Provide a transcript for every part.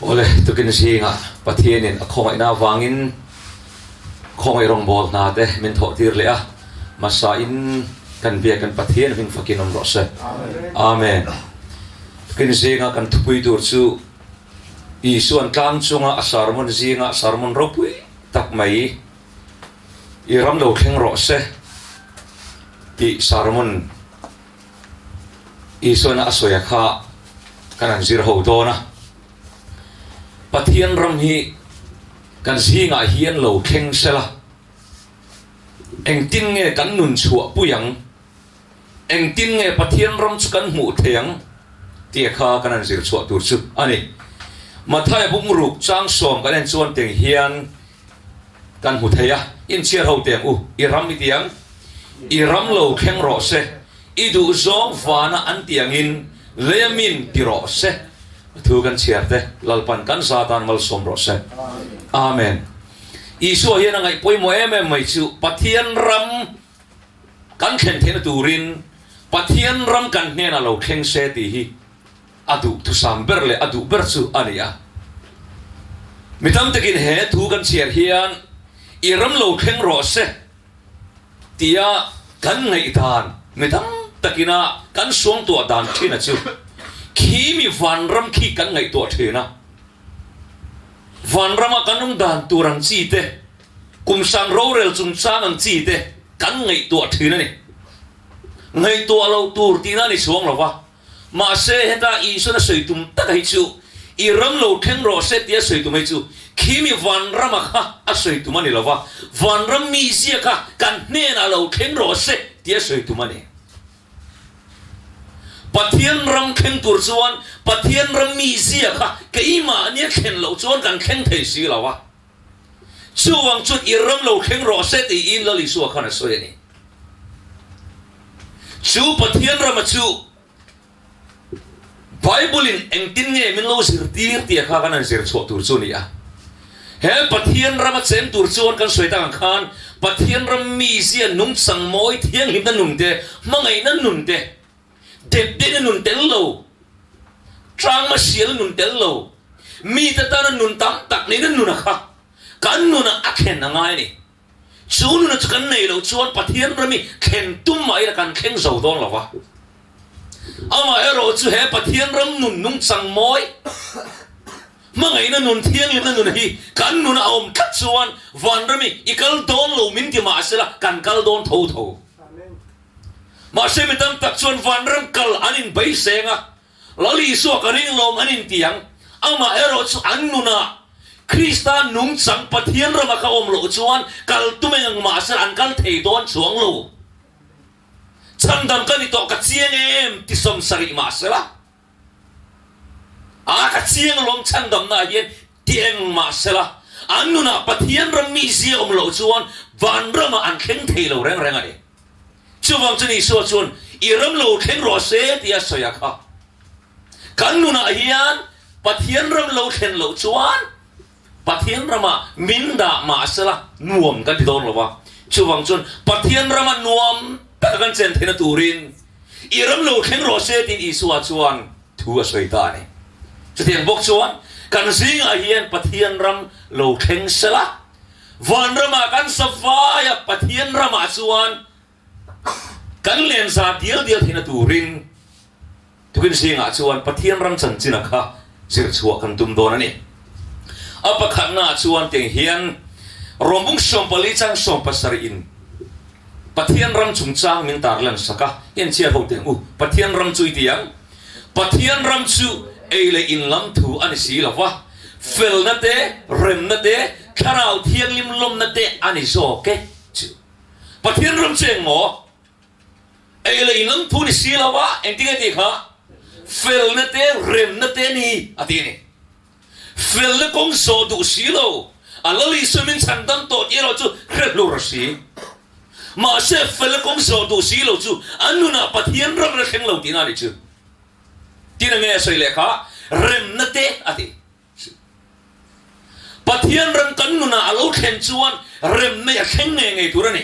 Awle, tukin zingah Pathianin a khawngaihna avangin khawngaih rawngbâwl hna te min thawh tir leh a, hmasain kan biak kan Pathian hming fakin awm rawh se. Amen. Tukin zinga kan thupui tur chu Isua'n tlang chunga a sermon zinga sermon ropui tak mai I ram lo thleng rawh se tih sermon Isuana a sawi a kha kan han zir ho dawn a. Pathian ram hi kan zingah hian lo thleng sela, engtin nge kan nun chhuah pui ang, engtin nge Pathian ram chu kan hmuh thei ang tih a kha kan han zir chhuah tur chu a ni. Mathaia bungruk chang sawm kan en chuan teng hian Kan hmu thei a, inchhiar ho teng u, i ram i tiang, i ram lo thleng rawh se, i duh zawng vana an tiangin lei a min ti rawh se, thu kan chhiar te Lalpan kan za tan malsawm rawh se. Amen. Isua hian a ngaih pawimawh em em mai chu Pathian ram kan thlen theihna turin Pathian ram kan hnenah lo thleng se tih hi A duh thusam ber leh a duh ber chu a ni a. Mi tam takin he thu kan chhiar hian i ram lo thleng rawh se tia kan ngaihdan mi tam takina kan suangtuah dan thina chu khi mi vanram khi kan ngaihtuah thin a. Vanrama kan awm dan tur ang chi te, kum sang rorel chungchang ang chi te kan ngaihtuah thin a ni. Ngaihtuah loh tur tihna a ni chuang lo va. Mahse, heta Isuan a sawi tum tak hi chu, I ram lo thleng rawh se tia sawi tum hi chu khi mi vanrama kha a sawi tum a ni lo va, vanram mizia kha kan hnenah lo thleng rawh se tia sawi tum a ni. Pathian ram thleng tur chuan Pathian ram mizia kha keimahnia thlen loh chuan kan thleng thei si lo va. Chuvang chuan i ram lo thleng rawh se tiin Lal Isua khan a sawi a ni. Chu Pathian rama chu Bible in engtin nge min lo zirtir tih kha kan han zir chhuah tur chu a ni a. He Pathian rama cheng tur chuan kan sawi tak ang khan Pathian ram mizia nungchang mawi thianghlimna nun te, hmangaihna nun te, depdehna nun tel lo, tlangma sialna nun tel lo, mite tana nun tam tak neihna nuna kha kan nunah a thlen a ngai a ni. Chu nuna chu kan nei loh chuan Pathian ram hi thlen tum mah ila kan thleng zo dawn lo va. Amaherawh chu he Pathian ram nun nungchang mawi, hmangaihna nun, thianghlimna nun hi kan nuna a awm tlat chuan vanram hi i kal dawn lo min ti mah sela kan kal dawn tho tho. Mahse mi tam tak chuan vanram kal an inbeiseng a, Lal Isua ka ringlawm an intiang. Amaherawh chu an nunah Krista nungchang Pathian rama ka awm loh chuan kal tum eng ang mahse an kal thei dawn chuang lo. Chhandam ka ni tawh ka chiang em ti 70 mahsela a ka chiang alawm chhandamna ah hian ti eng mahsela an nunah Pathian ram mizia awm loh chuan vanramah an thleng thei lo reng reng a ni. Chuvang chuan Isua chuan, I ram lo thleng rawh se tia sawi a kha. Kan nunah hian Pathian ram lo thlen loh chuan Pathian ramah min dah mah sela nuam kan ti dawn lo va. Chuvang chuan Pathian rama nuam taka kan chen theihna turin I ram lo thleng rawh se tiin Isua chuan thu a sawi ta a ni. Chutiang bawk chuan kan zingah hian Pathian ram lo thleng sela Vanramah kan sa vai a, Pathian ramah chuan kan len za dial dial theihna turin tukin zingah chuan Pathian ram chanchina kha zir chhuah kan tum dawn a ni. A pakhatnaah chuan tiang hian Rawmbung 14 chang 70 in Pathian ram chungchang min tarlan sak a, enchhiar ho teh ang u, Pathian ram chu i ti ang. Pathian ram chu ei leh in lam thu a ni si lo va, felna te, remna te, thlarau thianghlim lawmna te a ni zawk e chu. Pathian ram chu eng maw? Ei leh in lam thu ni si lo va, engtin nge tih kha? Felna te, remna te a ni a ti a ni. Felna kawng zawh duh si lo, a Lal Isua min chhan dam tawh tih erawh chu hre hlur a si. Mahse, felna kawng zawh duh si lo chu a nunah Pathian ram la thleng lo tihna a ni chu. Tin ange a sawi leh kha, remna te a ti. Pathian ram kan nunah a lo thlen chuan remna hi a thleng ngei ngei tur a ni.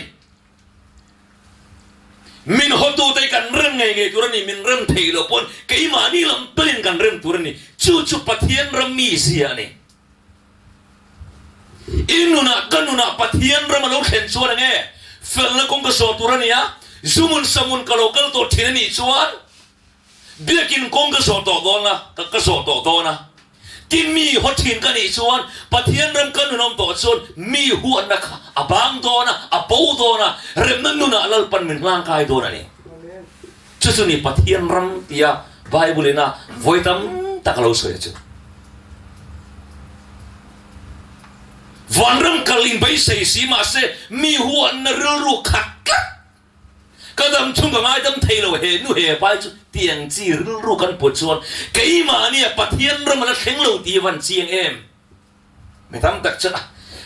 Min hawtute hi kan rem ngei ngei tur a ni, min rem thei loh pawn keimahni lam telin kan rem tur a ni. Chu chu Pathian ram mizia a ni. I nunah, ka nunah Pathian ram a lo thlen chuan enge felna kawng ka zawh tur a ni a, zumun samun ka lo kal tawh thin a nih chuan Biakin kawng ka zawh tawh dawn a, ka zawh tawh dawn a. Tin mi haw thin ka nih chuan Pathian ram ka nunawm tawh chuan mi huatna kha a bang dawn a, a bo dawn a, remna nunah Lalpan min hlangkai dawn a ni. Chu chu ni Pathian ram tia Bible in a vawi tam tak a lo sawi a chu. Vanram kal in beisei si mahse mi huatna rilru khat tlat Ka dam chung ka ngaidam thei lo he nu he pai chu tiang chi rilru kan put chuan keimahnia Pathian ram a la thleng lo tih van chiang em? Mi tam tak chuan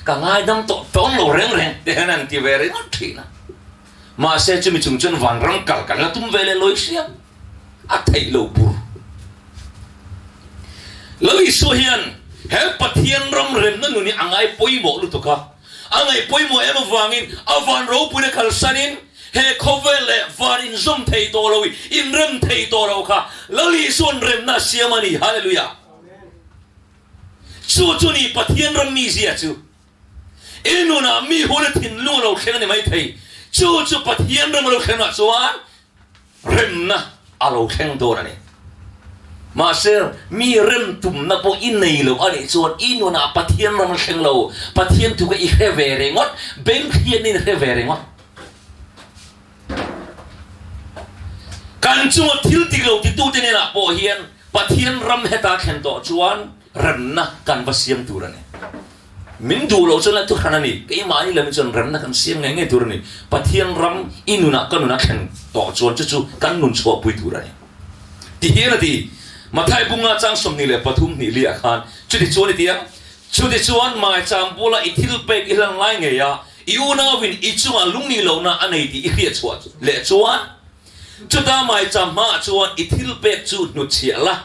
ka ngaidam tawh tawn lo reng reng te hian an ti ve ringawt thin a. Mahse chumi chung chuan vanram kal kan la tum ve leh lawi hriam a theih lo bur. Lal Isua hian he Pathian ram remna nun hi a ngai pawimawh lutuk a. A ngaih pawimawh em avangin a van ropuina kalsanin he khawvel leh van inzawm thei tawh lo, inrem thei tawh lo kha Lal Isua'n remna a siam a ni. Hallelujah! Chu chu ni Pathian ram mizia chu. I nunah mi hun a thinlung a lo thleng a ni maithei. Chu chu Pathian ram a lo thlenah chuan Remna a lo thleng dawn a ni. Mahse, mi rem tumna pawh i nei lo a nih chuan i nunah Pathian ram a thleng lo, Pathian thu kha i hre ve ringawt, beng thianin i hre ve ringawt. Kan chunga thil tik lo titute hnenah pawh hian Pathian ram heta thlen tawh chuan remna kan va siam tur a ni. Min duh loh chuan a thu hran a ni. Keimahni lam hi chuan remna kan siam ngei ngei tur a ni. Pathian ram i nunah ka nun a thlen tawh chuan chu chu kan nun chhuahpui tur a ni. Ti hian a ti, Mathai bunga chang 23 hnih liah khan chutichuan i ti ang, Chutichuan maicham bula i thil pek i hlan lai ngei a, i unauin i chungah lungnih lohna a nei tih i hriat chhuah leh chuan, chuta maicham hmaah chuan i thil pek chu hnutchhiah la,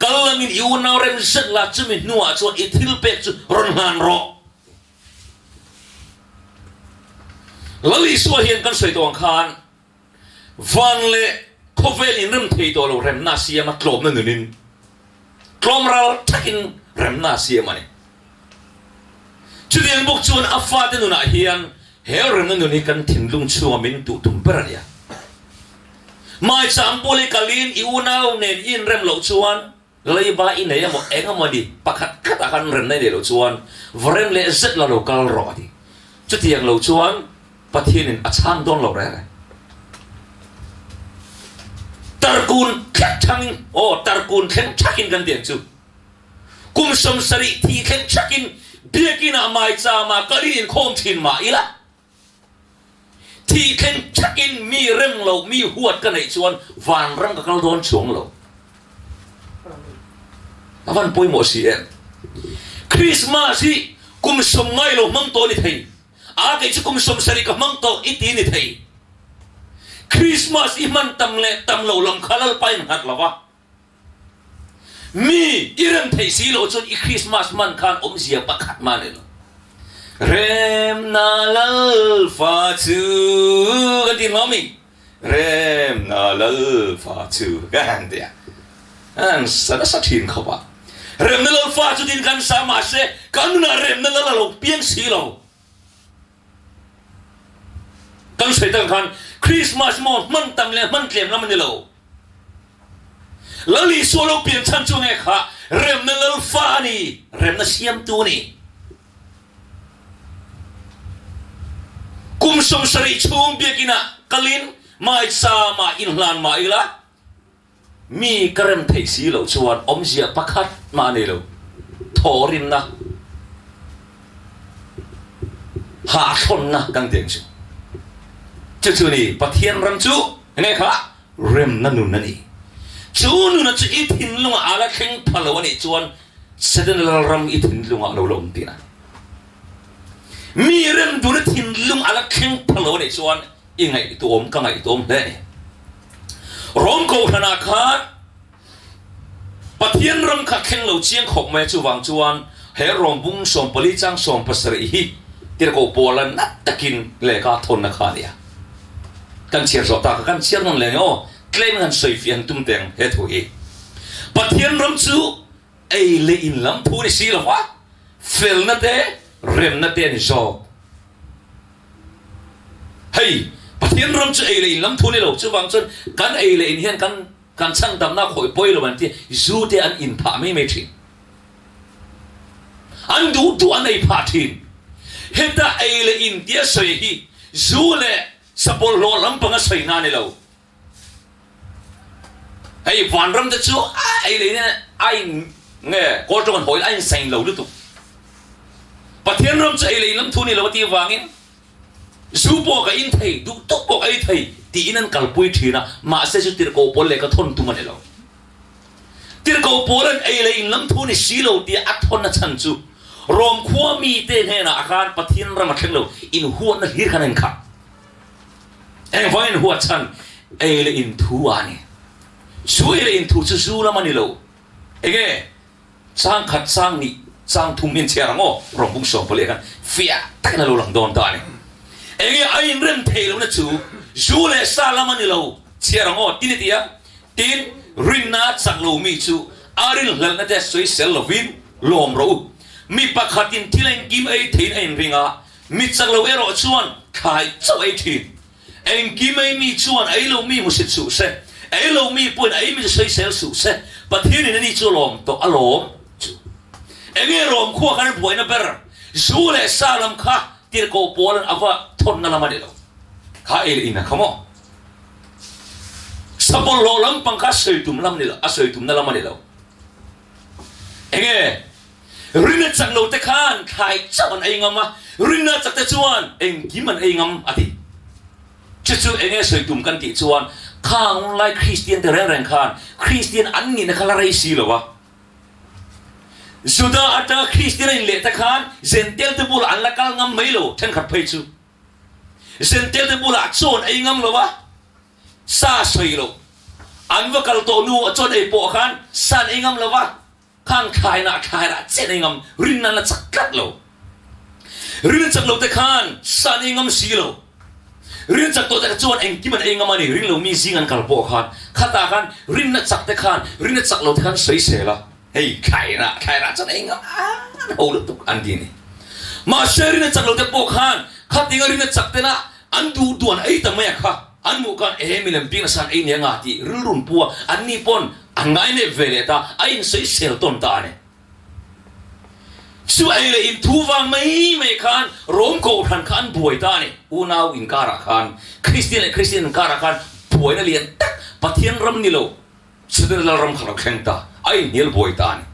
Kal langin i unau rem zet la, chumi hnuah chuan i thil pek chu rawn hlan rawh. Lal Isua hian kan sawi tawh ang khan van leh khawvel inrem thei tawh lo remna a siam a, tlawmna nunin tlawm ral thakin remna a siam a ni. Chutiang bawk chuan a fate nunah hian he remna nun hi kan thinlung chhunga min tuh tum ber a nia. Maicham pawl i kalin i unau nen i inrem loh chuan leiba i nei emaw eng emaw ni pakhat khatah khan remna i neih loh chuan va rem leh zet la lo kal rawh a ti. Chutiang lo chuan Pathianin a chhang dawn lo reng reng. Tarkun thleng thangin aw tarkun thleng thakin kan ti ang chu. Kum 70 thi thleng thakin biakinah maichama kalin inkhawm thin mah ila. Thih thleng thakin mi rem lo, mi huat ka neih chuan vanram ka kal dawn chuang lo. A van pawimawh si em? Christmas hi kum sawm ngai lo hmang tawh a ni thei. A kei chu kum 70 ka hmang tawh i ti a ni thei. Christmas i hman tam leh tam lo lam kha Lalpa in nghat lo va. Mi i rem theih si loh chuan i Christmas man khan awmzia pakhat mah nei lo. Remna Lalfa chu kan ti hlawm i, Remna Lalfa chu kan han ti a, an sa nasa thin khawp a. Remna Lalfa chu tin kan sa mahse kan nunah Remna Lal a lo piang si lo. Kan sawi tak ang khan Christmas maw hman tam leh hman tlem lam a ni lo. Lal Isua lo pian chhan chu nge kha remna lal fa a ni, remna siamtu a ni. Kum 70 chhung biakinah kalin maichama inhlan mah ila, Mi ka rem theih si loh chuan awmzia pakhat mah a nei lo. Thawhrimna, hahthlawnna kan ti ang chu. Chu chu ni Pathian ram chu enge kha remna nun a ni. Chu nuna chu i thinlungah a la thleng pha lo a nih chuan Setana lalram i thinlungah a lo la awm tihna. Mi rem dun i thinlung a la thleng pha lo a nih chuan I ngaihtuam ka ngaihtuam hle a ni. Rom Kohhranah khan Pathian ram kha thleng lo chiang khawp mai a, chuvang chuan he Rom bung 14 chang 17 hi tirhkoh Paula nat takin lehkha thawnna kha a ni a. Kan chhiar zawh tak a, kan chhiar nawn leh nge aw, tlem in han sawi fiah han tum teng he thu hi. Pathian ram chu ei leh in lam thu ni si lo va, felna te, remna te a ni zawk. Hei, Pathian ram chu ei leh in lam thu ni lo, chuvang chuan kan ei leh in hian kan kan chhandamna khawih pawi lo an ti, zu te an in phah mai mai thin. An duh duh an ei phah thin. Heta ei leh in tia sawi hi zu leh sabawlhlawh lampang a sawi na ni lo. Hei vanram te chu a ei leh in a in nge kawl tawng an hawi a in sain lo lutuk. Pathian ram chu ei leh in lam thu ni lo a tih vangin zu pawh ka in thei, duh tawk pawh ka ei thei tiin an kalpui thin a, mahse chu tirhkoh pawl leh ka thawn tum a ni lo. Tirhkoh pawl an ei leh in lam thu ni si lo tia a thawn a chhan chu Rom khua mite hnenah khan Pathian ram a thleng lo, inhuatna hlir khan a inkhah. Engvangin inhuat chhan ei leh in thu a ni. Chu ei leh in thu chu zu lam a ni lo. Enge chang khat chang nih chang thum hian chhiar ang aw, rawng bung sawm pali ah khan fiah takin a lo lang dawn ta a ni. Enge a inrem thei lohna chu zu leh sa lam a ni lo, chhiar ang aw, tin i ti a. Tin, rinna chak lo mi chu a rinhlelhna te sawisel lovin lawm rawh u. Mi pakhatin thil engkim ei theiin a inring a, mi chak lo erawh chuan thlai chauh ei thin. Engkim ei mi chuan ei lo mi hmusit suh se, ei lo mi pawhin ei mi chu sawisel suh se, Pathianin ani chu lawm tawh a lawm chu. Enge rawm khua khan buaina ber, zu leh sa lam kha tirhkoh pawl an ava thawnna lam a ni lo. Kha ei leh in a kha maw? Sabawlhlawh lampang kha sawi tum lam ni lo, a sawi tumna lam a ni lo. Enge rinna chak lo te khan thlai chauh an ei ngam a, rinna chak te chuan engkim an ei ngam a ti. Chu chu enge sawi tum kan tih chuan khang lai Kristian te reng reng khan Kristian an nihna kha la rei si lo a. Juda atanga Kristian a inleh te khan Jentail te bulah an la kal ngam mai lo, thenkhat phei chu. Zentel te bulah chawn ei ngam lo a, sa sawi lo. An va kal tawh nu a chawn ei pawh khan sa an ei ngam lo a, khang thlainah thlairah chen ei ngam rin an la chak tlat lo. Rin a chak lo te khan sa an ei ngam si lo. Rin chak tawh te kha chuan engkim an ei ngam a ni, ring lo mi zing an kal pawh khan khatah khan rinna chak te khan rinna chak lo te khan sawisel a. Hei thlairah thlairah chuan eng an ho lutuk an ti a ni. Mahse rinna chak lo te pawh khan khatinga rinna chak tena an duh duh an ei ta mai a kha an hmuh khan ehe milem bik nasa an ei nia nga tih rilrun pu a an ni pawn an ngai nep ve leh ta a insawisel tawn ta a ni. Chu ei leh in thu vang mai mai khan Rom Kohhran kha an buai ta a ni. Unau inkarah khan Kristian leh Kristian inkarah khan buaina lian tak Pathian ram ni lo Chutah Lalram kha lo thleng ta, a inhnial buai ta a ni.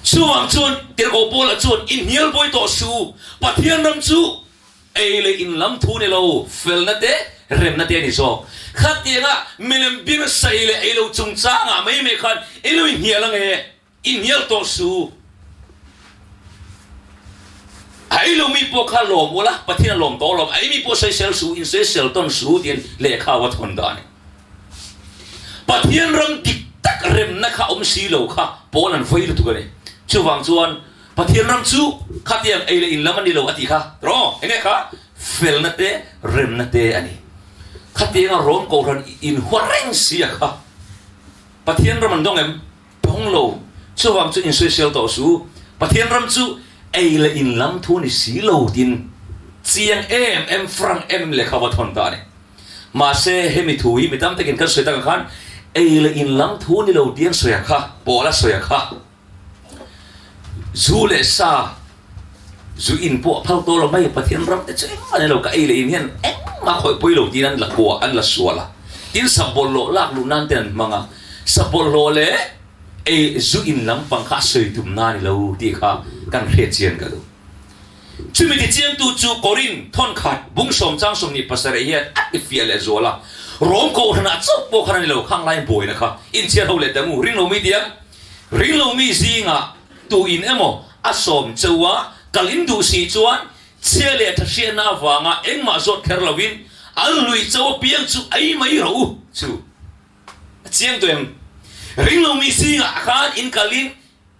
Chuvang chuan Tirhkoh Paula chuan, Inhnial buai tawh su, Pathian ram chu ei leh in lam thu ni lo, felna te, remna te a ni zawk. Khatianga milem bir sai leh ei lo chungchangah mai mai khan i lo inhnial ange? Inhnial tawh su. A ei lo mi pawh kha lawm ula, Pathian a lawm tawh alawm. A ei mi pawh sawisel su, insawisel tawn su tiin lehkha a thawn dan. Pathian ram dik tak remna kha awm si lo kha pawl an vawi lutuk a ni. Chuvang chuan Pathian ram chu khatiang ei leh in lam a ni lo a tih kha rawh. Enge kha? Felna te, remna te a ni. Khatianga Rom Kohhran inhua reng si a kha Pathian ram an dawng em? Tawng lo, chuvang chu insawisel tawh su, Pathian ram chu ei leh in lam thu ni si lo tin chiang em em frank em em lehkha va thawn ta a ni. Mahse hemi thu hi mi tam takin kan sawi takah khan ei leh in lam thu ni lo tiang sawi a kha, pawl a sawi a kha. Zu leh sa, zu in pawh a phal tawh lo mai, Pathian ram te chu engmah ni lo, ka ei leh in hian engmah khawih pawi lo tiin an la kua, an la sual a. Tin sabawlhlawh lak luh nan ten an hmang a, sabawlhlawh leh ei zu in lampang kha a sawi tum na ni lo tih kha kan hriat chian ka duh. Chumi tichiangtu chu Korin thawnkhat bung sawm chang 27 hian a ti fiah leh zual a, Rom kohhranah chauh pawh khan a ni lo, khang laiin buaina kha inchhiar ho leh teh ang u, ring lo mi tiang Ring lomi zingah tu in emaw a sawm cheu a, kal in duh si chuan chhia leh tha hriatna avanga engmah zawt kher lovin an lui chau apiang chu ei mai rawh u chu a chiang tawh em? Ring lomi zingah khan in kal in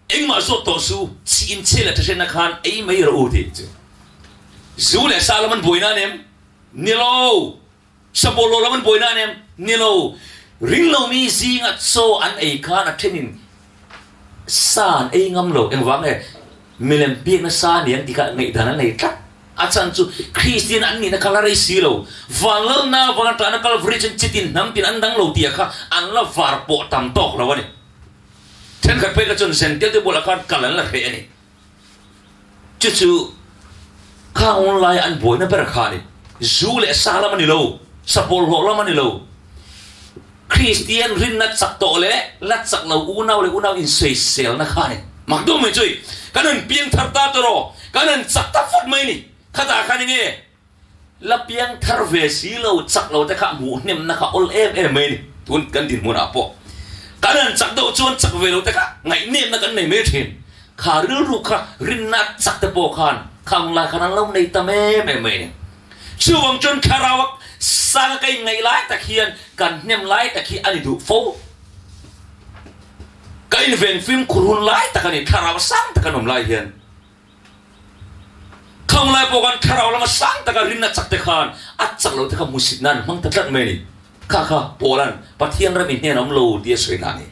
engmah zawt tawh su, chhi in chhia leh tha hriatna khan ei mai rawh u tih chu zu leh sa lam an buai nan em? Ni lo! Sabawlhlawh lam an buaina a nem ni lo. Ringlomi zinga chaw an ei khan a thenin sa an ei ngam lo. Engvang nge? Milem biakna sa a ni ang tih kha ngaihdan an nei tlat. A chhan chu Kristian an nihna kha la rei si lo. Vanlalna vang atana Kalvari chuan chitin hnam tin an dang lo tih kha an la var pawh tam tawk lo a ni. Thenkhat phei kha chuan Zentel te bulah khan kal an la hreh a ni. Chu chu khang lai an buaina ber kha a ni. Zu leh sa lam a ni lo, sa bawlhhlawh lam a ni lo. Kristian rinna chak tawh leh la chak lo unau leh unau insawiselna kha a ni. Mak deuh mai chui, kan han piang thar ta tawh, kan han chak ta fut mai a ni. Khatah khan enge La piang thar ve si lo, chak lo te kha hmuh hnemna kha awl em em mai a ni. Tun kan dinhmunah pawh kan han chak deuh chuan chak ve lo te kha ngaihnepna kan nei mai thin. Kha rilru kha rinna chak te pawh khan khang lai khan an lo nei tam em em mai a ni. Chuvang chuan thlarau a sang a ka inngaih lai tak hian kan hnem lai tak hi a ni duh fo. Ka inven fimkhur hun lai tak a ni, thlarau sang tak an awm lai hian. Khang lai pawh khan thlarau lama sang taka rinna chak te khan a chak lo te kha hmusit nan hmang ta tlat mai a ni. Kha kha Paula'n Pathian ram i hnen a awm lo tih a sawi na a ni.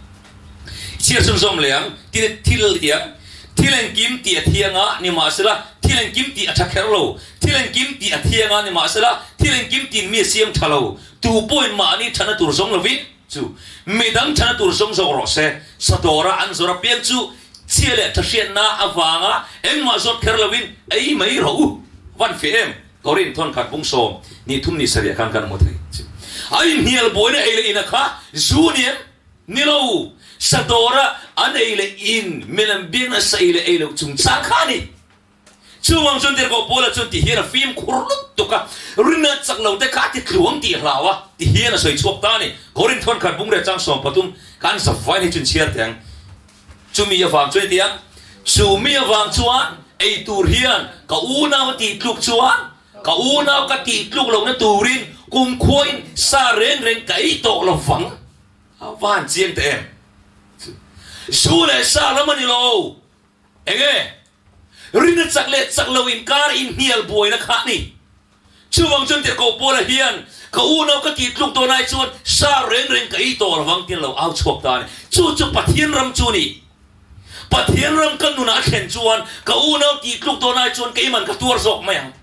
Chhiar chhunzawm leh ang, tin thil ti ang, thil engkim tih a thiang a, nimahsela thil engkim tih a tha kher lo, thil engkim tih a thiang a, nimahsela thil engkim tin mi a siam tha lo, tu pawhin mahni thana tur zawng lovin chu midang thana tur zawng zawk rawh se, sadawra an zawr apiang chu Chhia leh tha hriatna avanga engmah zawt kher loin ei mai rawh u. Van feh em? Korin thawnkhat bung 13 ni sarih khan kan hmu thei. A inhnial buaina ei leh ina kha zu ni em? Ni lo. Sadawra an ei leh in milem biakna sa ei leh ei loh chungchang kha a ni. Chuvang chuan Tirhkoh Paula chuan ti hian a fimkhur lutuk a, rinna chak lo te kha a ti tluang tih hlau a, ti hian a sawi chhuak ta a ni. Korin thawnkhat bung reh chang 13 khan zavaiin hi chun chhiar teh ang. Chumi avang chuan hetiang, Chumi avang chuan ei tur hian ka unau a tih tluk chuan ka unau ka tih tluk lohna turin kumkhuain sa reng reng ka ei tawh lo vang. A va han chiang ta em? Zu leh sa lam a ni lo. Enge? Rinna chak leh chak lo inkar inhnial buaina kha a ni. Chuvang chuan Tirhkoh Paula hian, Ka unau ka tih tluk dawn ai chuan sa reng reng ka ei tawh lovang tiin a lo au chhuak ta a ni. Chu chu Pathian ram chu a ni. Pathian ram ka nunah a thlen chuan ka unau tih tluk dawn ai chuan keiman ka tuar zawk mai ang.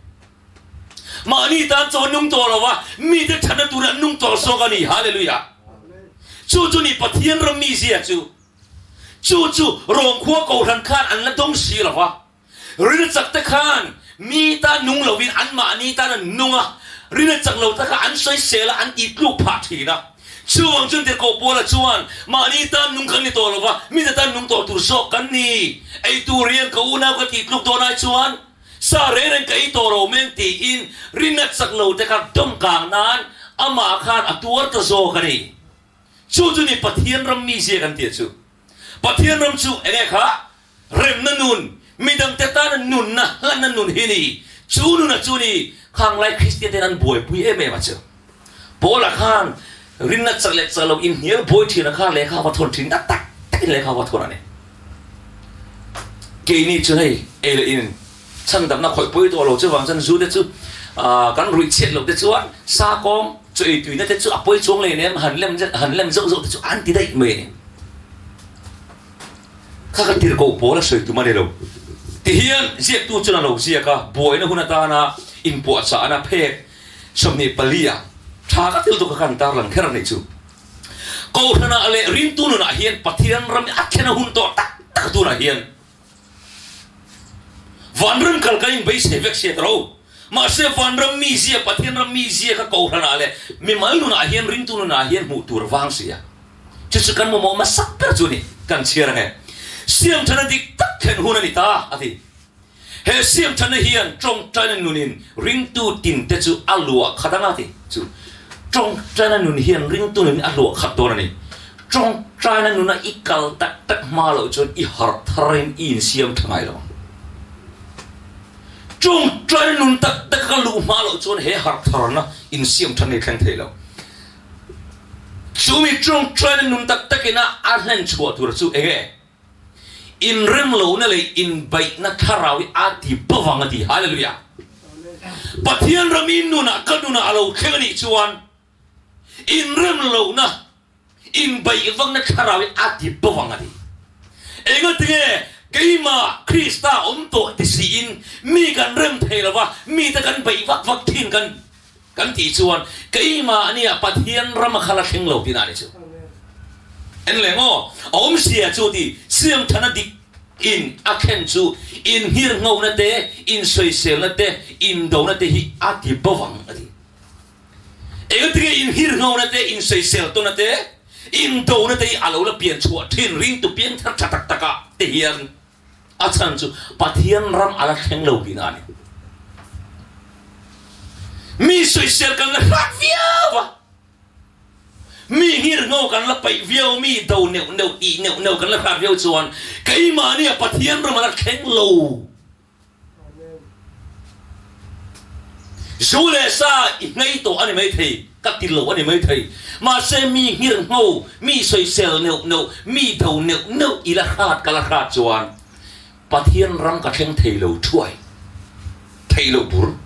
Mahni tan chaw a nung tawh lo va, mite thatna turin an nung tawh zawk a ni. Hallelujah! Chu chu ni Pathian ram mizia chu. Chu chu Rom khua Kohhran khan an la dawng si lo va. Rinna chak te khan mi tan nung lovin anmahni tan an nung a, rinna chak lo te kha an sawisel a, an tihtluk phah thin a. Chuvang chuan Tirhkoh Paula chuan, Mahni tan nung kan ni tawh lo va, mite tan nung tawh tur zawk kan ni. Ei tur hian ka unau ka tihtluk dawn ai chuan sa reng reng ka ei tawh lo meng tiin rinna chak lo te kha dawmkang nan amah khan a tuar ta zawk a ni. Chu chu ni Pathian ram mizia kan tih chu. Pathian ram chu enge kha? Remna nun, midangte tana nunna hlanna nun hi ni. Chu nuna chu ni khanglai Kristian ten an buaipui em em a chu. Paula khan rinna chak leh chak lo inhnial buai thin a kha lehkha va thawn thin na tak takin lehkha va thawn a ni. Keini chu hei ei leh in chhandamna khawih pawi tawh lo chuvang chuan zu te chu kan ruih chhiat loh te chuan sa kawng chaw ei tuina te chu a pawi chuang leh nem han lem han lem zauh zauh te chu an ti daih mai a ni. Kha ka tirhkoh pawl a sawi tum a ni lo. Tihian ziaktu chuan a lo ziak a, buaina hun atana inpuahchahna phek 24 ah tha ka thil tu kha kan tarlang kher a nih chu. Kohhranah leh ringtu nunah hian Pathian ram a thlen a hun tawh tak tak tunah hian Vanram kal kan inbeisei vek sia ta ro. Mahse vanram mizia, Pathian ram mizia kha kohhranah leh mimal nunah hian ringtu nunah hian hmuh tur a vang sia. Chu chu kan mamawh hmasak ber chu a ni. Kan chhiar ange. Siamthana dik tak thlen hun a ni ta, a ti. He siamthana hian tawngtaina nunin ringtu tinte chu a luah khat ang a ti. Chu tawngtaina nun hian ringtu nunin a luah khat dawn a ni. Tawngtaina nuna i kal tak tak hma loh chuan i harh tharin i insiam tha ngai lo ang. Tawngtaina nun tak tak a luh hma loh chuan he harh tharna insiam tha ngei thleng thei lo. Chumi tawngtaina nun tak takin a a hlen chhuah tur chu eng nge? Inrem lohna leh inbaihna thlarau hi a ti bawk ang a ti. Hallelujah! Pathian ram i nunah ka nunah a lo thleng a nih chuan. Inrem lohna, inbeihvakna thlarau hi a ti bo ang a ti. Engatinge keimah Krista awm tawh ti siin mi kan rem thei lo va, mite kan beih vak vak thin kan kan tih chuan keimahnia Pathian ram a kha la thleng lo tihna a ni chu. En leh maw? A awmzia chu ti siamthana dik in a thlen chu inhirnghona te, insawiselna te, indona te hi a ti bo vang a ti. Engtinge inhirnghona te, insawisel tawna te, indona te hi a lo la pian chhuah thin ringtu piangthar tha tak takah te hian a chhan chu Pathian ram a la thleng lo tihna a ni. Mi sawisel kan la hrat viau a, mi nghirngho kan la paih viau, mi do neuh neuh tih neuh neuh kan la hrat viau chuan keimahnia Pathian ram a la thleng lo. Zu leh sa i nghei tawh a ni maithei, ka ti lo a ni maithei. Mahse mi nghirngho, mi sawisel neuh neuh, mi do neuh neuh i la hrat ka la hrat chuan Pathian ram ka thleng thei lo thuai thei lo bur.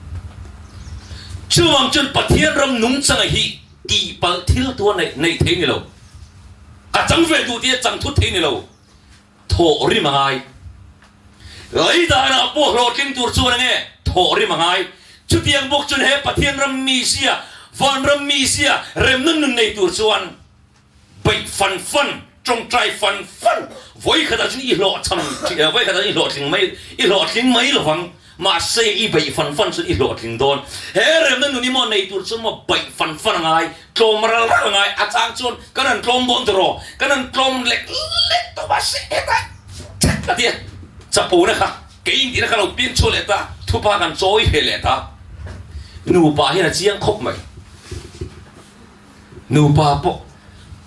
Chuvang chuan Pathian ram nungchanga hi tihpalh thil tua neih neih thei ni lo. Ka chang ve duh tia chang thut thei ni lo. Thawh rim a ngai. Lei danah pawh hlawhtling tur chuan enge thawh rim a ngai. Chutiang bawk chuan he Pathian ram mizia, vanram mizia remna nun nei tur chuan beih fan fan, tawngtai fan fan, vawikhatah chuan i hlawhchham, vawikhatah chuan i hlawhtling mai, i hlawhtling mai lovang. Mahse, i beih fan fan chuan i hlawhtling dawn. He remna nun i maw nei tur chuan maw beih fan fan a ngai, tlawm ral ral a ngai. A chang chuan kan han tlawm dawn tawh rawh, kan han tlawm lek lek tawh mahse hetah chat a tia chapona kha kei intihna kha lo piang chhuah leh ta, thupa kan chawi hle leh ta. Nupa hian a chiang khawp mai. Nupa pawh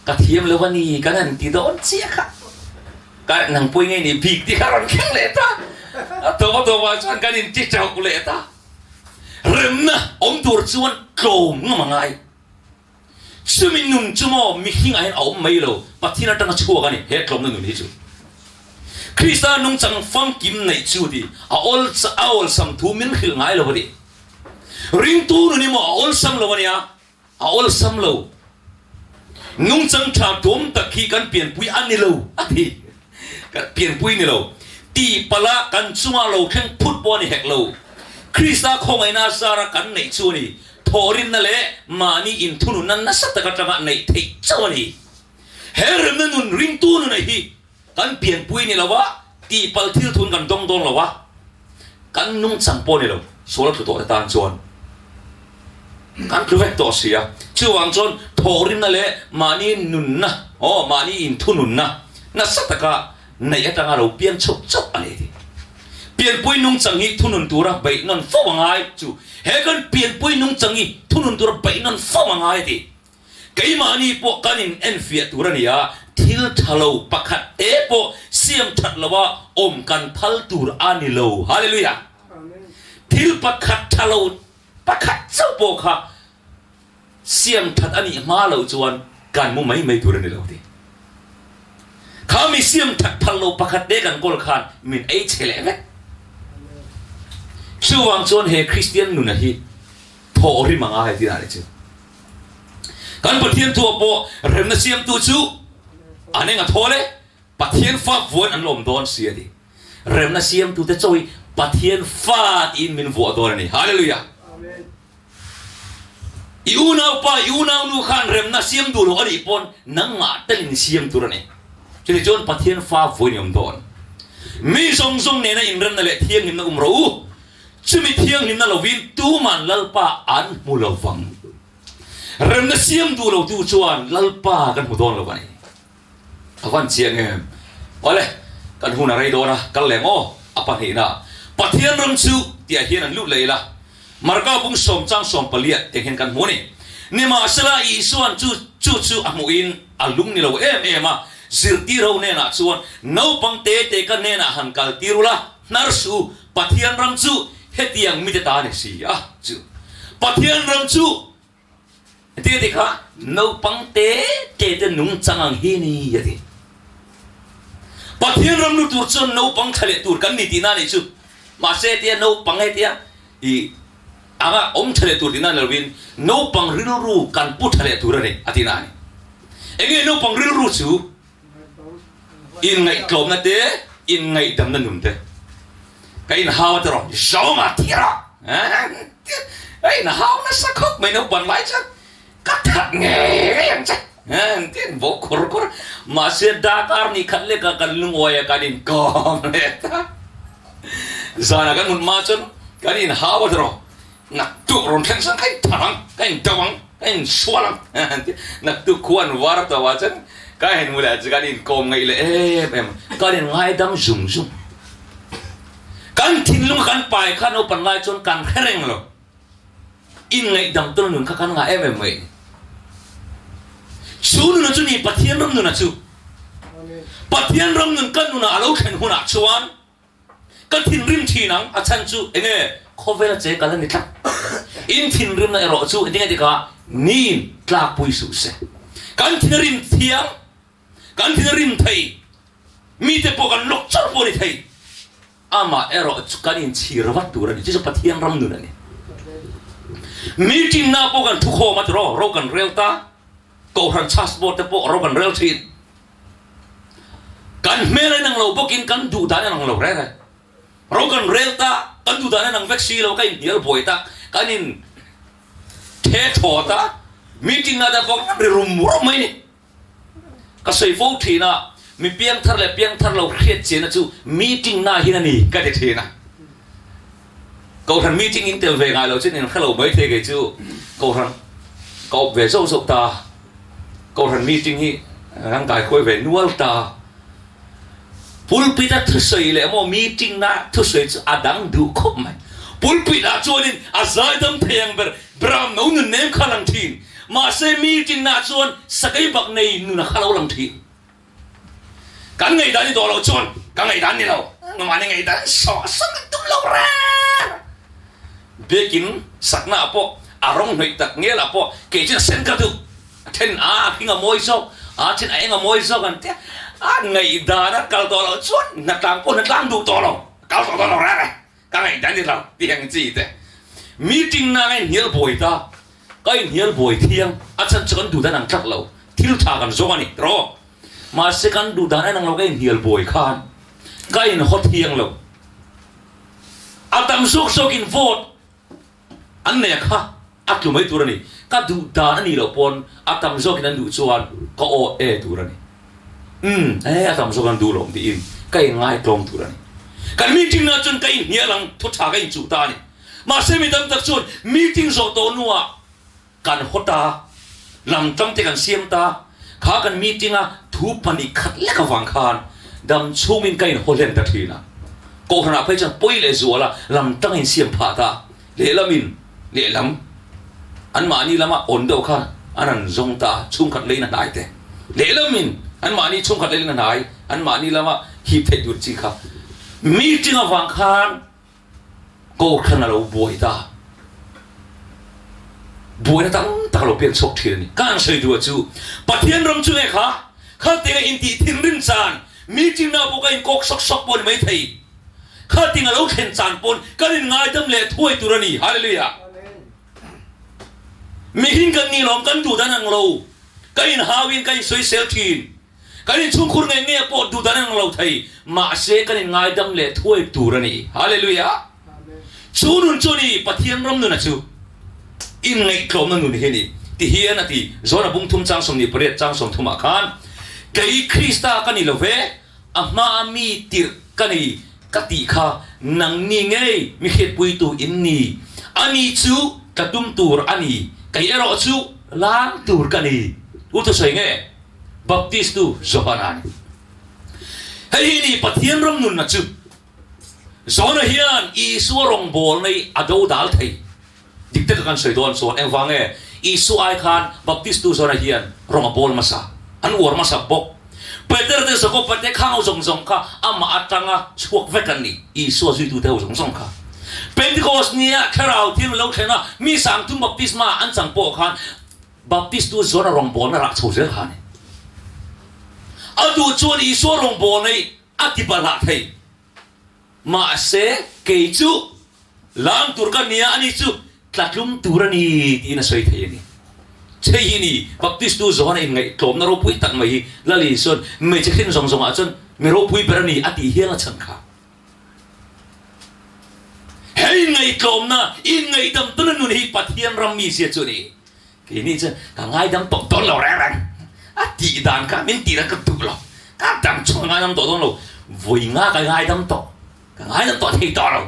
ka thiam lo a ni kan han ti dawn chiah kha. Ka nang pawh nge ni bik tih kha rawn thleng leh ta. A tawp a tawpah chuan kan inti chauh leh ta. Remna awm tur chuan tlawm ngam a ngai. Chumi nun chu maw mihringah hian a awm mai lo, Pathian atanga chhuak a ni he tlawmna nun hi chu. Krista nungchang famkim neih chu ti a awl a awlsam thu min hrilh ngai lo a ti. Ringtu nun hi maw a awlsam lo a nia. A awlsam lo. Nungchang tha tuam tak hi kan pianpui a ni lo a ti. Kan pianpui ni lo. Tihpalh a kan chunga lo thleng phut pawh a ni hek lo. Krista khawngaihna zara kan neih chu a ni. Thawhrimna leh mahni inthununna nasa tak atanga neih theih chauh a ni. He remna nun ringtu nuna hi Kan pianpui ni lo a, tihpalh thil thun kan dawng dawn lo a, kan nungchang pawh ni lo, sual a tlu tawh te tan chuan kan tlu vek tawh si a. Chuvang chuan thawhrimna leh mahni nunna, aw mahni inthununna nasa taka neih atanga lo piang chauh chauh a ni tih. Pianpui nungchang hi thunun tura beih nawn fo a ngai chu he kan pianpui nungchang hi thunun tura beih nawn fo a ngai a ti. Keimahni pawh kan in enfiah tur a ni a, thil tha lo pakhat te pawh siam that lo a awm kan phal tur a ni lo. Hallelujah! Thil pakhat tha lo pakhat chauh pawh kha siam that a nih hma loh chuan kan mu mai mai tur a ni lo ti. Kha mi siam that phal lo pakhat te kan kawl khan min ei chhe leh vek. Chuvang chuan he Kristian nuna hi thawh rim a ngai tih a ni chu. Kan Pathian thuah pawh remna siamtu chu an eng a thawl e, Pathian fa vuain an la awm dawn si a ti. Remna siamtute chaw hi Pathian fa tiin min vuah dawn a ni. Hallelujah! I unaupa, i unaunu khan remna siam duh loh a nih pawn nangmah telin siam tur a ni. Chutichuan Pathian fa vuain i awm dawn. Mi zawng zawng nena inremna leh thianghlimna um rawh u. Chumi thianghlimna lovin tuman Lalpa an hmu lo vang. Remna siam duh lotu chuan Lalpa kan hmu dawn lo a ni. A van chiang em? Awle, kan hun a rei dawn a, kal leng aw, a pahnihna. Pathian ram chu tihah hian an lut leh ila. Marka bung sawm chang sawm paliah te hian kan hmu a ni. Nimahsela Isua'n chu chu chu a hmuhin a lung ni lo em em a, zirtir ho hnenah chuan naupang te te ka hnenah han kal tir ula, hnar suh u, Pathian ram chu hetiang mite ta a ni si a chu. Pathian ram chu hetiang a ti kha naupang te te te nungchang ang hi a ni a ti. Pathian ram lu tur chuan naupang thla leh tur kan ni tihna a nih chu. Mahse hetia naupang hetia i. Anga awm tha leh tur tihna ni lovin naupang rilru kan pu tha leh tur a ni a tihna a ni. Enge naupang rilru chu? Inngaihtlawmna te, inngaihdamna nun te. Ka inhau a ti rawh, Zawnga ti rawh. Ka inhau nasa khawp mai naupan lai chuan ka that ngei ngei ang che. Tin bo khur khur. Mahse darkar ni khat leka kan lungawi a kan inkawm leh ta. Zanah kan hmun hma chuan kan inhau a ti rawh. Naktuk rawn thleng chuan ka inthar ang, ka indo ang, ka insual ang Naktuk khua an var tawh ah chuan ka inhmu leh chu kan inkawm ngaih leh em em a, kan inngaidam zung zung. Kan thinlung a kan pai kha naupan lai chuan kan hre reng lo. Inngaihdam tawna nun kha kan ngah em em mai a ni. Chu nuna chu ni Pathian ram nuna chu. Pathian ram nun kan nunah a lo thlen hunah chuan Ka thinrim thin ang, a chhan chu enge khawvela che kal a ni tlat. In thinrimna erawh chu engtinge tikah niin tlakpui suh se. Kan thin a rim thiang, kan thin a rim thei, mite pawh kan lawk char pawh a ni thei. Amah erawh chu kan inchhir vat tur a ni, chu chu Pathian ram nun a ni. Meeting-na pawh kan thukhawm a tiraw, ro kan rel ta, Kohhran church board te pawh ro kan rel thin. Kan hmel a inang lo bawkin kan duh dan a inang lo reng reng. Ro kan rel ta, kan duh dan a inang vek si lo, ka inhnial buai ta, kan in the thaw ta, meeting ah te pawh kan ri rum rum mai ni. Ka sawi fo thin a, mi piangthar leh piangthar lo hriat chiahna chu meeting na hin a ni ka ti thin a. Kohhran meeting in tel ve ngai lo chuan in hre lo mai thei kei chu Kohhran ka awp ve zauh zauh ta. Kohhran meeting hi kan kaikhuai ve nual ta. Pulpit a thusawi leh maw meeting na thusawi chu a dang duh khawp mai. Pulpit ah chuanin a zaidam thei ang ber Bram no nun nem kha lang thin. Mahse meeting na chuan sakei bak nei nun a kha lo lang thin. Kan ngaihdan i dawh loh chuan ka ngaihdan ni lo, ngamahni ngaihdan sawh sawh an tum lo reng. Biakin sakna ah pawh a rawng hnawih tak ngial ah pawh kei chuan a sen ka duh, a then a hring a mawi zawk, a then a eng a mawi zawk an tia, a ngaihdan a kal tawh loh chuan hnatlang pawh hnatlang duh tawh lo, kal tawh dawn lo reng e. Ka ngaihdan ni lo tih ang chi te. Meeting na ka inhnial buai ta, ka inhnial buai thiang, a chhan chu kan duh dan ang tlat lo, thil tha kan zawng a ni tiraw? Mahse kan duh dan en ang lo ka inhnial buai khan ka inhaw thiang lo. A tam zawk zawkin vote an nei a kha a tlu mai tur a ni. Ka duh dan a nih loh pawn a tam zawkin an duh chuan ka aw e tur a ni. Umm e a tam zawk an duh lo tiin ka inngai tlawm tur a ni. Kan meeting na chuan ka inhnial ang thu tha ka inchuh ta a ni. Mahse mi tam tak chuan meeting zawh tawh hnuah Kan haw ta, lam tang te kan siam ta, kha kan meeting a thu pahnih khat lek avang khan dam chhungin ka inhaw hlen ta thin a. Kohhranah phei chuan pawi leh zual a lam tang in siam phah ta, lehlamin lehlam anmahni lama awn deuh khan an rawn zawng ta a, chhungkhat leiin a hnai te, lehlamin anmahni chhungkhat leiin a hnai, anmahni lama hip theih tur chi kha meeting avang khan Kohhran a lo buai ta. Buaina tam tak a lo pian chhuak thin a ni. Ka han sawi duh a chu, Pathian ram chu nge kha? Khatinga intih thinrim chan, meeting na pawh ka inkawk sawk sawk pawh a ni maithei. Khatinga lo thlen chan pawn kan inngaidam leh thuai tur a ni. Hallelujah! Mihring kan ni lawm, kan duh dan ang lo. Ka inhauin ka insawisel thin. Kan inchhungkhur ngei ngei pawh duh dan ang lo thei, mahse kan inngaidam leh thuai tur a ni. Hallelujah! Chu nun chu a ni, Pathian ram nuna chu inngaihtlawmna nun hi a ni. Tihian a ti, John-a bung thum chang 28 chang 30 ah khan, Kei Krista ka ni lo ve, a hmaa mi tirh ka ni ka tih kha nangni ngei mi hriatpuitu in ni. Ani chu ka tum tur a ni, kei erawh chu lang tur ka ni. U thusawi nge? Baptist tu Johana a ni. Hei hi ni Pathian ram nunna chu. Johana hian Isua rawngbawlna hi a do dal thei. Dik taka kan sawi dawn chuan engvang nge Isua ai khan Baptist tu Johana hian rawng a bawl hmasa, an uar hmasa bawk. Peter te Jakoba te khang ho zawng zawng kha amah atanga chhuak vek an ni, Isua zuitute ho zawng zawng kha. Pentecost nia Thlarau Thianghlim lo thlen a, mi sangthum baptisma an chang pawh khan Baptist tu John-a rawngbawlna rah chho zel kha a ni. A duh chuan Isua rawngbawlna hi a ti balhah thei. Mahse, kei chu lang tur ka nia, ani chu. tlatlum tur a ni tiin a sawi thei a ni. Chei hi ni, Baptistu Johana inngaihtlawmna ropui tak mai hi Lal Isua'n hmeichhe hrin zawng zawngah chuan mi ropui ber a ni a tih hial a chhan kha. He inngaihtlawmna, inngaihdam tuna nun hi Pathian ram mizia chu a ni. Keini chuan ka ngaidam tawh dawn lo reng reng. A tih dan kha min tih dan ka duh lo. Ka dam chhung ka ngaidam tawh dawn lo. Vawi nga ka ngaidam tawh. Ka ngaidam tawh thei tawh lo.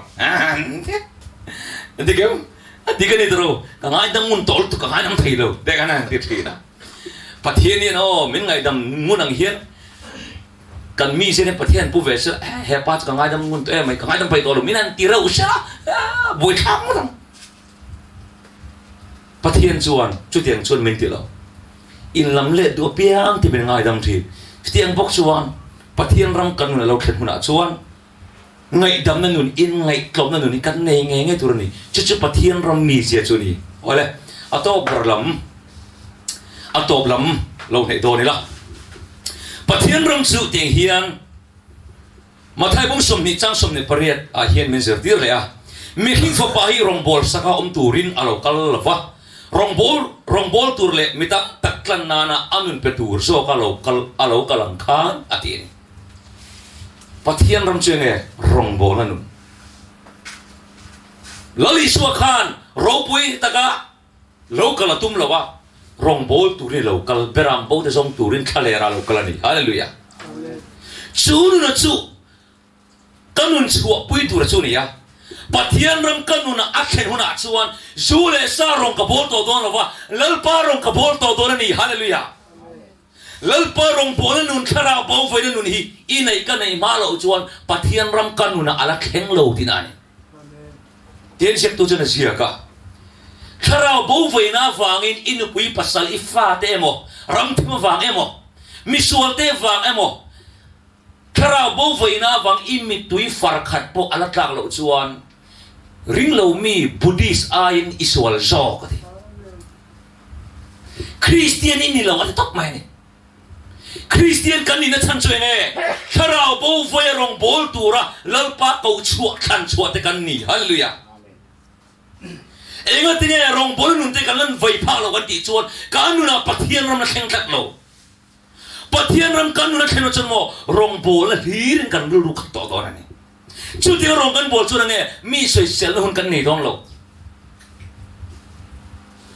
A dik em? A dik a ni tawh Ka ngaidam ngun tawh lutuk ka ngaidam thei lo. Te khan a han ti thin a. Pathian hian aw min ngaidam ngun ang hian kan mi zir hian Pathian pu ve sela he pa chu ka ngaidam ngun tawh em mai ka ngaidam pai tawh lo min han ti reuh sela buaithlak ngawt ang. Pathian chuan chutiang chuan min ti lo. In lam leh duh apiang ti min ngaidam thin. Chutiang bawk chuan Pathian ram kan nun a lo thlen hunah chuan ngaihdamna nun, inngaihtlawmna nun hi kan nei ngei ngei tur a ni. Chu chu Pathian ram mizia chu a ni. Awle, a tawp ber lam, a tawp lam lo hneih dawn ila. Pathian ram chu tiang hian Mathai bung 20 chang 28 ah hian min zirtir leh a, Mihring fapa hi rawngbâwl saka awm turin a lo kal lo va, rawngbâwl rawngbâwl tur leh mi tam tak tlan nana a nun pe tur zawka lo kal a lo kal ang khan a ti a ni. Pathian ram chu enge rawngbâwlna nun? Lal Isua khan ropui taka Lo kal a tum lo a, rawngbâwl turin i lo kal, beram bo te zawng turin thlaler ah lo kal a ni. Hallelujah! Chu nuna chu ka nun chhuahpui tura chu a ni a, Pathian ram ka nunah a thlen hunah chuan zu leh sa rawng ka bawl tawh dawn lo va, Lalpa rawng ka bawl tawh dawn a ni. Hallelujah! Lalpa rawngbawlna nun, thlarau bo vawiina nun hi i neih ka neih hma loh chuan Pathian ram ka nunah a la thleng lo tihna a ni. Tian ziaktu chuan a ziak a, Thlarau bo vawiina avangin i nupui pasal i fate emaw, ramthim avang emaw, misualte vang emaw, thlarau bo vawiina avang i mittui far khat pawh a la tlak loh chuan ringlo mi Buddhist aiin i sual zawk a ti. Kristian i ni lo a ti tawp mai a ni. Kristian kan nihna chhan chu eng nge? Thlarau bo vawi a rawngbâwl tura Lalpa koh chhuah thlan chhuah te kan ni. Hallelujah! Engati nge rawngbâwl nun te kan lan vai phak lo kan tih chuan kan nunah Pathian ram a thleng tlat lo. Pathian ram kan nun a thlen chuan maw rawngbâwlna hlirin kan rilru khat tawh dawn a ni. Chutiang rawng kan bawl chuan enge mi sawiselna hun kan nei dawn lo.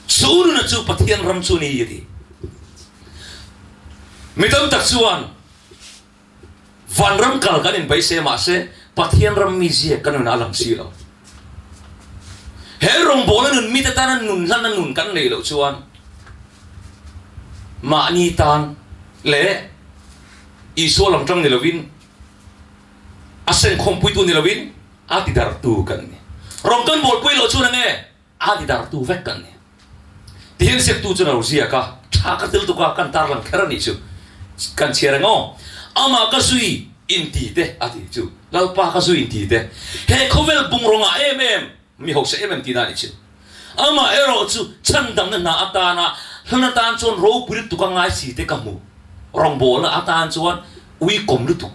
Chu nuna chu Pathian ram chu ni a ti. Mi tam tak chuan vanram kal kan inbeise mahse Pathian ram mizia kan nunah a lang si lo. He rawngbawlna nun mite tana nun hlanna nun kan neih loh chuan mahni tan leh Isua lam tang ni lovin A senkhawmpuitu ni loin a tidartu kan ni. Rawng kan bawlpui loh chuan enge a tidartu vek kan ni. Tihian ziaktu chuan a lo ziak a, tha ka tel tuk a, kan tarlang kher a nih chu. Kan chhiar eng aw? Amah ka zui inti te a ti chu. Lalpa ka zui inti te. He khawvel bungraw ngah em em, mi hausa em em tihna a nih chu. Amah erawh chu chhandamna hna atana hlan atan chuan ropui lutuk a ngai si te ka hmu. Rawngbawlna atan chuan ui kawm lutuk.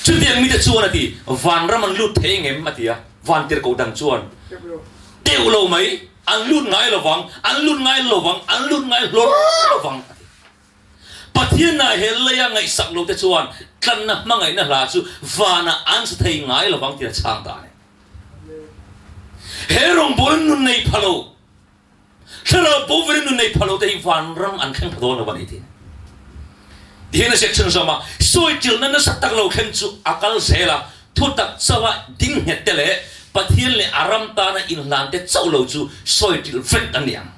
Chutiang mite chuan a ti, Vanram an lut thei engem? a ti a. Vantirhkoh dang chuan, Deuh lo mai, an lut ngai lovang, an lut ngai lovang, an lut ngai hlawr lovang, a ti. Pathianna he leia ngaihsak lote chuan tlanna hmangaihna hla chu vanah an sa thei ngai lovang tih a chhang ta a ni. He rawngbawlin nun nei pha lo, Thlarau boverin nun nei pha lo te hi vanram an thleng pha dawn lo a ni tih. Tihian a ziak chhunzawm a, sawi ṭilna nasa tak lo thleng chu a kal zel a, thutak chauha ding nghet te leh Pathian leh a ram tana inhlan te chauh lo chu sawi ṭilh vek an ni ang.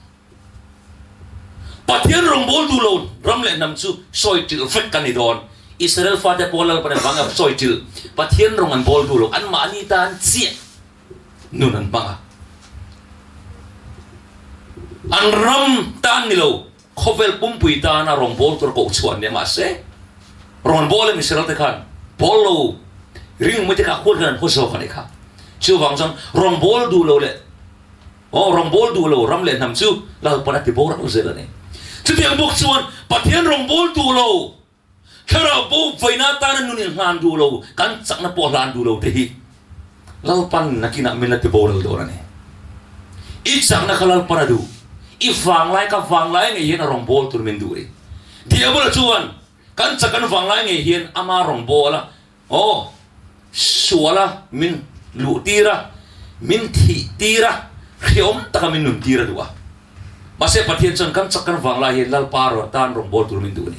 Pathian rawngbâwl duh lo ram leh hnam chu sawi ṭilh vek an ni dawn. Israel fate pawh Lalpan engvang nge sawi ṭilh? Pathian rawng an bâwl duh lo, anmahni tan chiah nun an hmang a. An ram tan ni lo, khawvel pumpui tana rawngbâwl tur koh chhuah an ni a, mahse, rawn bâwl em Israel te khan bâwl lo ring mai te kha huat hian an haw zawk a nih kha. Chuvang chuan rawngbâwl duh lo leh Aw, rawngbâwl duh lo ram leh hnam chu Lalpan a ti boral zel a ni. Chutiang bawk chuan Pathian rawngbâwl duh lo, thlarau bo vaina atana nun inhlan duh lo, kan chakna pawh hlan duh lo te hi. Lalpan nakinah min la ti boral dawn a ni. I chakna kha Lalpan a duh. I vanglai ka vanglai ngei hian a rawn bawl tur min duh a ni. Diabola chuan kan chak kan vanglai ngei hian ama rawn bawl a, aw, sual a min luh tir a, min thih tir a, hreawm taka min nun tir a duh a. Mahse Pathian chuan kan chak kan vanglai hian Lalpa rawn tan rawn bawl tur min duh a ni.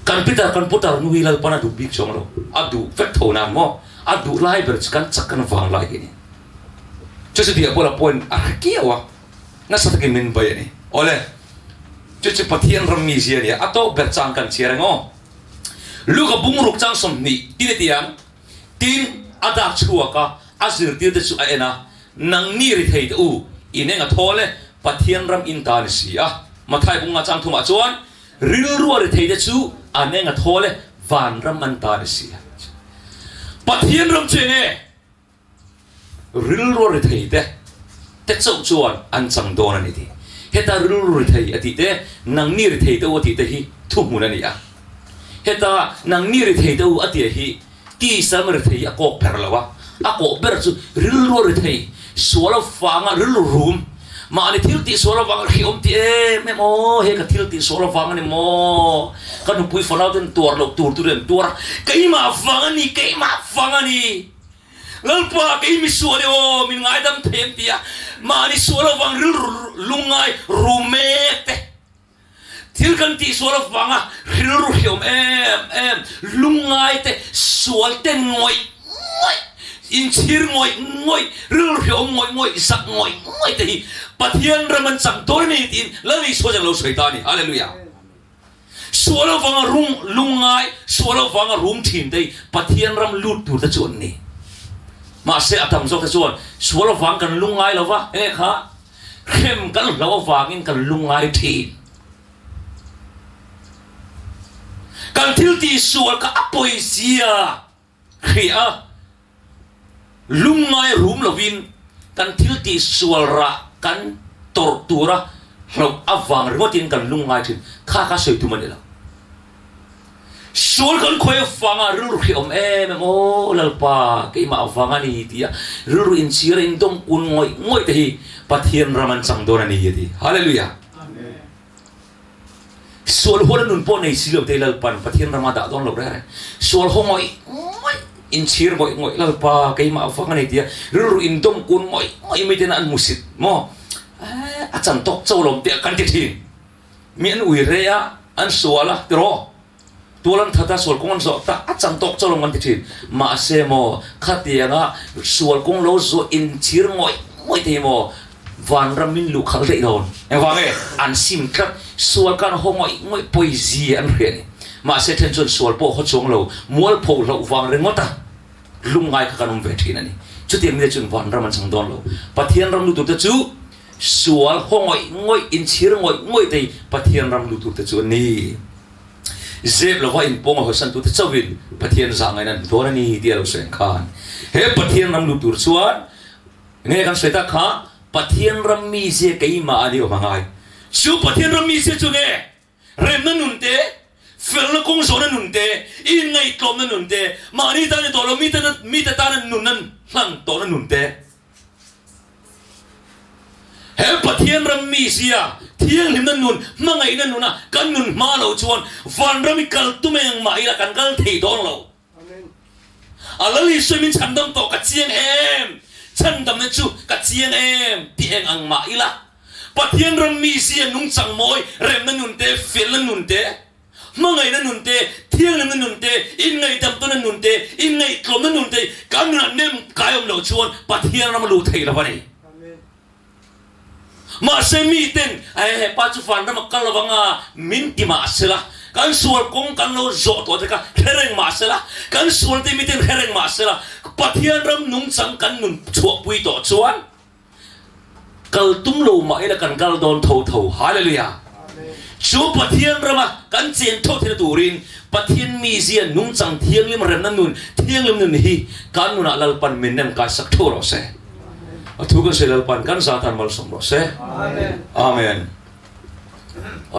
Kan pitar kan putar nu hi Lalpan a duh bik chuang lo, a duh vek tho nan maw? A duh lai ber chu kan chak kan vanglai hi a ni. Chu chu Diabola pawhin a hre kiau a, nasa takin min bai a ni. Awle, chu chu Pathian ram mizia a ni a, a tawk ber chang kan chhiar ang aw. Luka bungruk chang 20 tin a ti ang, Tin, a dak chhuak a, a zirtirte chu a en a, Nangni ri thei teh u, in eng a thawl e, Pathian ram in ta a ni si a. Mathai bunga chang thumah chuan, Rilrua ri theite chu an eng a thawl e, van ram an ta a ni si a. Pathian ram chu eng e? Rilrua ri theite te chauh chuan an chang dawn a ni tih. Heta rilru ri thei a tih te, nangni ri thei te u a tih te hi thuhmun a ni a. Heta nangni ri thei te u a tih hi Tisa lam ri thei a kawk ber lo a, a kawh ber chu rilru ri thei, sual avanga rilru rum, mahni thil tih sual avanga hriawm tih em em aw, he ka thil tih sual avang a ni maw, ka nupui fanau ten tuar loh tur tur in an tuar a, keimah vang a ni, keimah vang a ni, Lalpa kei mi sual i aw, min ngaidam thei an ti a, mahni sual avang rilru lungngai rum mek te. Thil kan tihsual avanga rilru hreawm em em, lungngai te, sual te ngawih ngawih, inchhir ngawih ngawih, rilru hreawm ngawih ngawih, zak ngawih ngawih te hi Pathian ram an chang dawn a ni tiin Lal Isua chuan a lo sawi ta a ni. Hallelujah! Sual avanga rum, lungngai, sual avanga rum thin te hi Pathian ram lut tur te chu an ni. Mahse a tam zawk te chuan sual avang kan lungngai lo va, enge kha? Hrem kan hlo avangin kan lungngai thin. Kan thil tihsual kha a pawizia hria a, lungngai rum lovin kan thil tihsual rah kan tawrh tura hloh avang ringawtin kan lungngai thin. Kha kha sawi tum a ni lo. Sual kan khawi avanga rilru hrehawm em em aw Lalpa keimah avang a ni tia rilru inchhir a indawm kun ngawih ngawih te hi Pathian ram an chang dawn a ni a ti. Hallelujah. Sual hual a nun pawh nei si lo te Lalpan Pathian rama dah dawn lo reng reng. Sual haw ngawih ngawih inchhir ngawih ngawih Lalpa keimah avang a ni tia rilru indawm kun ngawih ngawih miten an hmusit maw a chan tawk cho lawm teh kan ti thin. Mi an ui re a, an sual a, tiraw? Tual an that a, sual kawng an zawh ta, a chan tawk chauh lo kan ti thin. Mahse maw, khatianga sual kawng lo zawh inchhir ngawih ngawih thei maw, vanram min luh khalh daih dawn. Engvang nge? An sim tlat, sual khan haw ngawih ngawih pawizia an hria a ni. Mahse then chuan sual pawh haw chuang lo, mualpho hlauh vang ringawt a lungngai kha kan awm ve thin a ni. Chutiang mite chuan vanram an chang dawn lo. Pathian ram lutur te chu Sual haw ngawih ngawih, inchhir ngawih ngawih te hi Pathian ram lu tur te chu an ni. Zep lova inpawng a hawisan tu te chauhin Pathian zah ngaihna an hmu dawn a ni tih a lo sawi ang khan. He Pathian ram lu tur chuan nge kan sawi tak kha Pathian ram mizia keimah a ni awm a ngai. Chu Pathian ram mizia chu nge? Remna nun te, felna kawng zawhna nun te, inngaihtlawmna nun te, mahni tan ni tawh lo mite mite tana nun an hlan tawhna nun te. He Pathian ram mizia, thianghlimna nun, hmangaihna nuna kan nun hma loh chuan vanram i kal tum eng mah ila kan kal thei dawn lo. A Lal Isua min chhandam tawh ka chiang em? Chhandamna chu ka chiang em tih eng ang mah ila, Pathian ram mizia nungchang mawi, remna nun te, felna nun te, hmangaihna nun te, thianghlimna nun te, inngaidamtawna nun te, inngaihtlawmna nun te kan nunah nem kai awm loh chuan Pathian ram a luh thei lo a ni. Mahse miten, He pa chu vanram a kal lo anga min ti mah sela, kan sual kawng kan lo zawh tawh te kha hre reng mah sela, kan sual te miten hre reng mah sela, Pathian ram nungchang kan nun chhuahpui tawh chuan kal tum lo mah ila kan kal dawn tho tho. Hallelujah! Chu Pathian rama kan chen tho theihna turin Pathian mizia nungchang thianghlim remna nun, thianghlim nun hi kan nunah Lalpan min nem kaisak tho rawh se. A thu kan sawi Lalpan kan zatan malsawm rawh se. Amen.